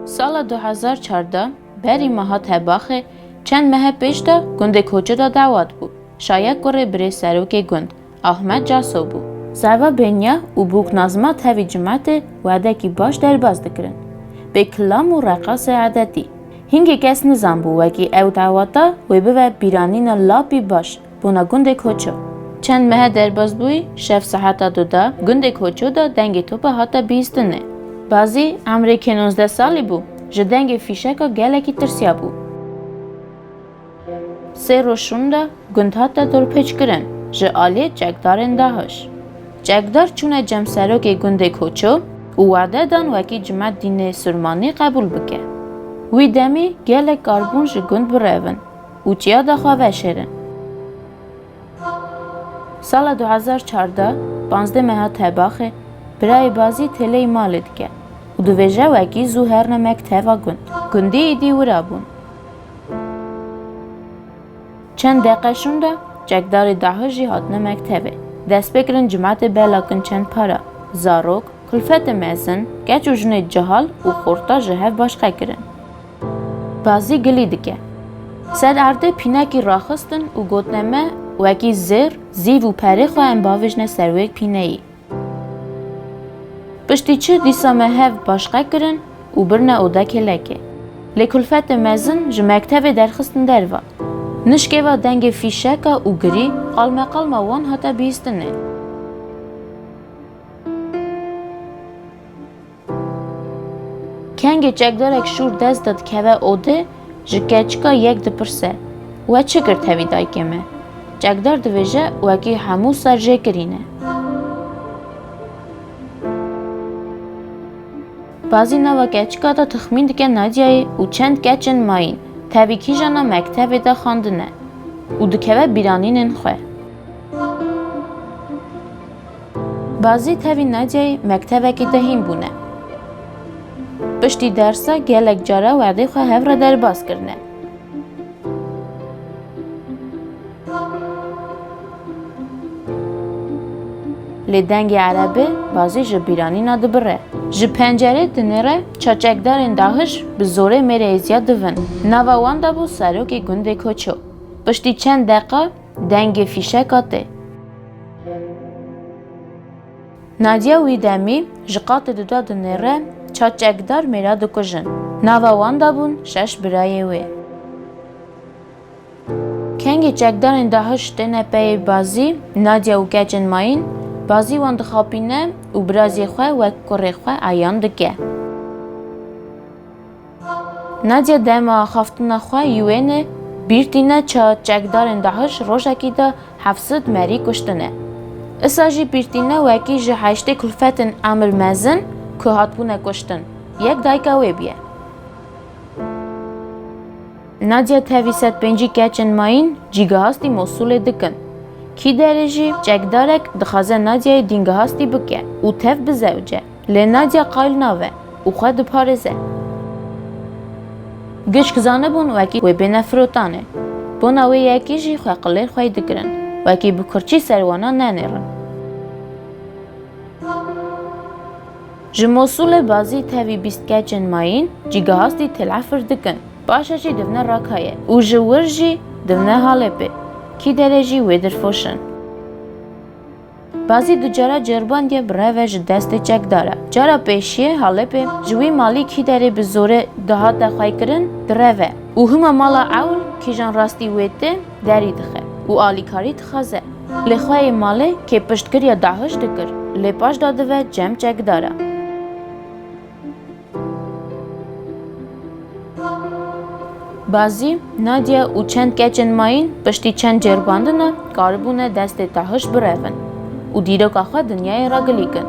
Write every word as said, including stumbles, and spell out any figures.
Sala du hezar çardeh berî meha Tebaxê çend mehe pêş de gundê Koço de dewat bû. Şayek kurê birê serokê gund, Ahmet Caso bû. Zerva bêniya û bûk nazima tevî cimetê wedekî baş derbas dikirin. Bê kilam û reqasê edetî. Hingê kes nizanbû wekî ew dawata wê bibe bîranîna lapî baş bona gundê Koço. Çend mehe derbasbûyî şev seheta du de gundê Koço de dengê topa hate bihîstinê. Bazî emrê kê nozdeh salî bû, ji dengê fîşeka gelekî tirsiyabû. Sê roj şûnda gund hate dorpêçkirin ji aliyê çekdarên DAIŞ. Çekdar çûne cem serokê gundê Koço û wade dan wekî cimet dînê Surmanî qebûl bike. Wî demî gelek karbûn ji gund birevin û çiya de xwe veşêrin. Sala du hezar çardeh, panzdeh meha Tebaxê, birayê Bazî têleyî malê dike û dibêje wekî zû herne mekteva gund. Gundî îdî wira bûn. Çend deqe şûnda çekdarê DAIŞ jî hatine mektevê. Dest pê kirin cimetê belakin çend para, zarok, kulfetê mezin, keç û jinê cihal û xorta ji hev başqe kirin. Bazî gilî dike. Ser erdê pînekî raxistin û gotine me wekî zêr, zîv û perê xwe em bavêjine ser wê pîneyî. Piştî çi dîsa me hev başqe kirin û birine oda kêlekê. Lê kulfetê mezin ji mektevê derxistin derva. Nişkê ve dengê fîşeka û girî qalmeqalma wan hate bihîstinê. Kengê çekdarek şûr dest de dikeve odê, ji keçika yek dipirse, "We çi kir tevî dayikê me?" Çekdar dibêje, "Wekî hemû sar jê kirîne." Bazî nava keçika de texmîn dike Nadiyayê û çend keçên mayîn tevî kîjana mektevê de xwendine û dikeve bîranînên xwe. Bazî tevî Nadiyayê mektevekî de hîn bûne. Piştî dersa gelek cara werdê xwe hev re derbas kirine. Lê dengê erebê Bazî ji bîranîna dibire. Ji pencerê dinêre ça çekdarên DAIŞ bi zorê mêrê êziya divin. Nava wan de bû serokê gundê Koço. Piştî çend deqa dengê fîşeka tê. Nadiya wî demî ji qatê duda dinêre ça çekdar mêra dikujin. Nava wan de bûn şeş birayê wê. Kengê çekdarên DAIŞ têne peyê Bazî, Nadiya û keçên mayîn, Bazî wan dixapîne û birazê xwe wek kurê xwe eyan dike. Nadiya dema axaftina xwe yû ênê bîr tîne ça çekdarên DAIŞ rojekî de heft sed merî kuştine. Isa jî bîr tîne wekî ji heştê kulfetên emir mezin ku hatbûne kuştin, yek dayika wê bûye. Nadiya tevî sed pêncî keçên mayîn cîgihastî Mosûlê dikin. Kî derê jî çekdarek dixwaze Nadiyayê dîngihastî bike û tev bizewce. Lê Nadiya qayil nabe û xwe diparêze. Gişk zanibûn wekî wê bêne firotanê. Bona wê yekê jî xwe qilêr xwey dikirin, wekî bi kurçî ser wana nenêrin. Ji Mosûlê Bazî tevî bîst keçên mayîn cîgihastî Tel Efir dikin. Paşê jî divne Rakayê û ji wir jî divne Halepê. Kî derê jî wê dirfoşin. Bazî du cara cerbandiye bireve ji destê çekdara. Cara pêşiyê Halepê ji wî malî kî derê bi zorê dihate xweykirin direve û hima mala ewl kîjan rastî wê tê derî dixe û alîkarî dixwaze. Lê xweyê malê kê piştgiriya DAIŞ dikir, lê paş de dive cem çekdara. Bazî, Nadiya û çend keçên mayîn piştî çend cerbandina karibûne destê DAIŞ birevin û dîroka xwe dinyayê re gilîkin.